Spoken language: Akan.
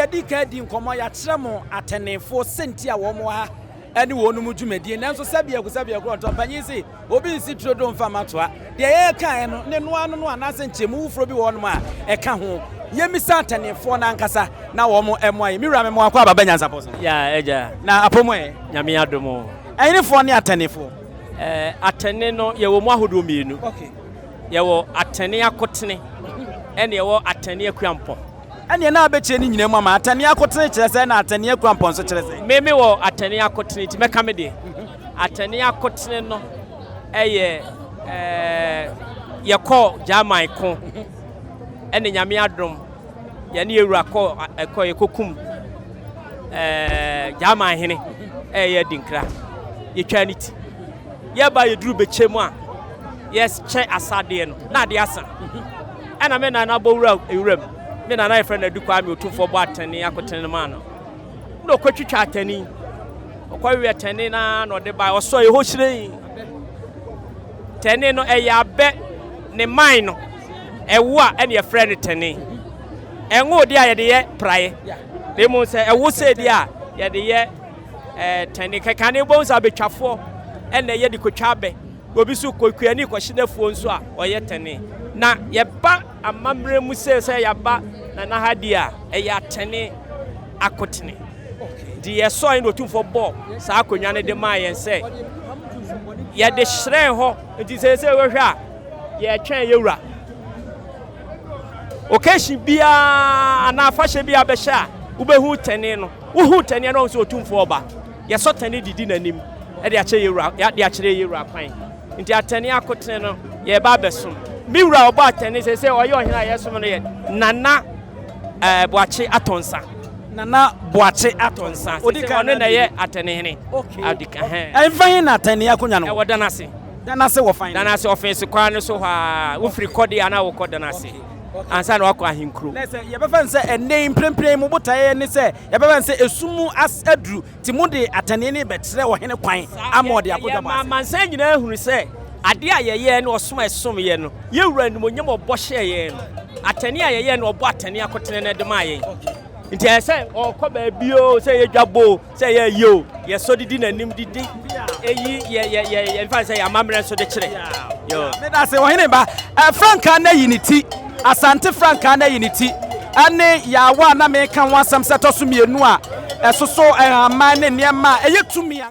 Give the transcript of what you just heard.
Yɛadi kan adi nkɔmmɔ, yɛakyerɛ mo atɛnefoɔ sɛnti a wɔn wɔ ha ne wɔn mu dwumadie. Nanso sɛbiako sɛbiako ɔtɔ panyin se obi nsi turo do mfa matoa. Deɛ yɛkaeɛ no ne noa no no anaasɛ nkyɛmu foforɔ bi wɔ hɔnom a ɛka ho. Yɛmmisa atɛnefoɔ no ankasa na wɔn mmoa yɛ. Me wura, me mmoa kɔ aba bɛnyansapɔ so. Ya agya. Na apɔmu ɛ? Nyame adom o. Ɛhenefoɔ ne atɛnefoɔ? Atɛne no yɛwɔ mu ahodoɔ mmienu. Yɛwɔ atɛne akotene ɛne yɛwɔ atɛne akuampɔ. Ɛneɛ na abɛkyerɛ ne nyinaa mu ama. Atɛne akotene kyerɛ sɛ, na atɛne akuampɔ nso kyerɛ sɛ? Me wɔ atɛne akotene, nti mɛka me deɛ. Atɛne akotene no ɛyɛ yɛkɔ German ko ɛne Nyame adom yɛne yɛwura kɔ ɛkɔ yɛkɔkum German hene ɛyɛ Adinkra, yɛtwa ne ti. Yɛba yɛduru bɛkyɛ mu a, yɛkyɛ asadeɛ no na adeɛ asa. Ɛna me nana bɔ wura ewura mu. Me nana yɛfrɛ no Adu Kwame Otumfoɔ bɔ atɛne akotene no maa no. Na ɔkɔtwitwa atɛne, ɔkɔwe atɛne na na ɔde ba ɔsɔ ɛhɔ hyerɛn. Tɛne no ɛyɛ abɛ ne man no ɛwo a ɛne yɛfrɛ no tɛne. Ɛnwo deɛ a yɛde yɛ praeɛ, na mmom sɛ ɛwo sɛ deɛ a yɛde yɛ tɛne. Kɛkane bɔn sɛ abɛtwafoɔ ɛna ɛyɛ de kɔtwa abɛ. Obi so kɔkuani kɔhye n'afuo nso a ɔyɛ tɛne. Na yɛba amammerɛ mu sɛ yɛaba nana ha deɛ a, ɛyɛ atɛne akotene. Nti yɛsɔe na Otumfoɔ bɔ saa akonnwa no de maa yɛn sɛ yɛde hyerɛn hɔ. Nti sɛ wɔhwɛ a, yɛtwɛn yɛwura. Occasion biara anaa afahyɛ bi abɛhyɛ a, wobɛhu tɛne no. Wohu tɛne no, sɛ Otumfoɔ ɔba. Yɛsɔ tɛne didi n'anim ɛde akyerɛ yɛwura, de akyerɛ yɛwura kwan. Nti atɛne akotene no yɛba abɛsom. Me wura ɔbɔ atɛne sɛ ɔyɛ ɔhene a yɛsom no yɛ Nana Boakye Atɔnsa. Nana Boakye Atɔnsa. Odi kan ɔno na ɛyɛ atɛne hene. Ɛmfa he na atɛne akonnwa no? Ɛwɔ Danase. Danase wɔ fan? Danase ɔfɛnsi kwan no so hɔ a, wofiri kɔde anaa wokɔ Danase ansa na wakɔ ahenkuro. Na sɛ yɛbɛfa no sɛ ɛnɛ yi mprempren mo botaeɛ ne sɛ yɛbɛfa no sɛ esum mu aduru, nti mo de atɛne ne bɛkyerɛ ɔhene kwan ama ɔde akɔdwa mo ase. Mansan nyinaa hunu sɛ adeɛ a yɛyɛ ne ɔsom a ɛsom yɛ no, yɛwura animonyam ɔbɔ hyɛɛ yɛn no, atɛne a yɛyɛ no, ɔbɔ atɛne akotene no de maa yɛn. Nti ɛyɛ sɛ ɔkɔ baabi o, sɛ yɛ dwa bo, sɛ yɛ yie o, yɛsɔ didi n'anim didi eyi yɛ yɛ yɛ yɛmfa sɛ yɛ amammerɛ nso de kyerɛ. Meda se ɔhene ba. Frankaa no ayi ne ti. Asante frankaa no ayi ne ti ɛne yaawa a na meka ho asɛm sɛ ɛtɔ so mmienu a ɛsoso nhaman ne nneɛma a ɛyɛ tumi.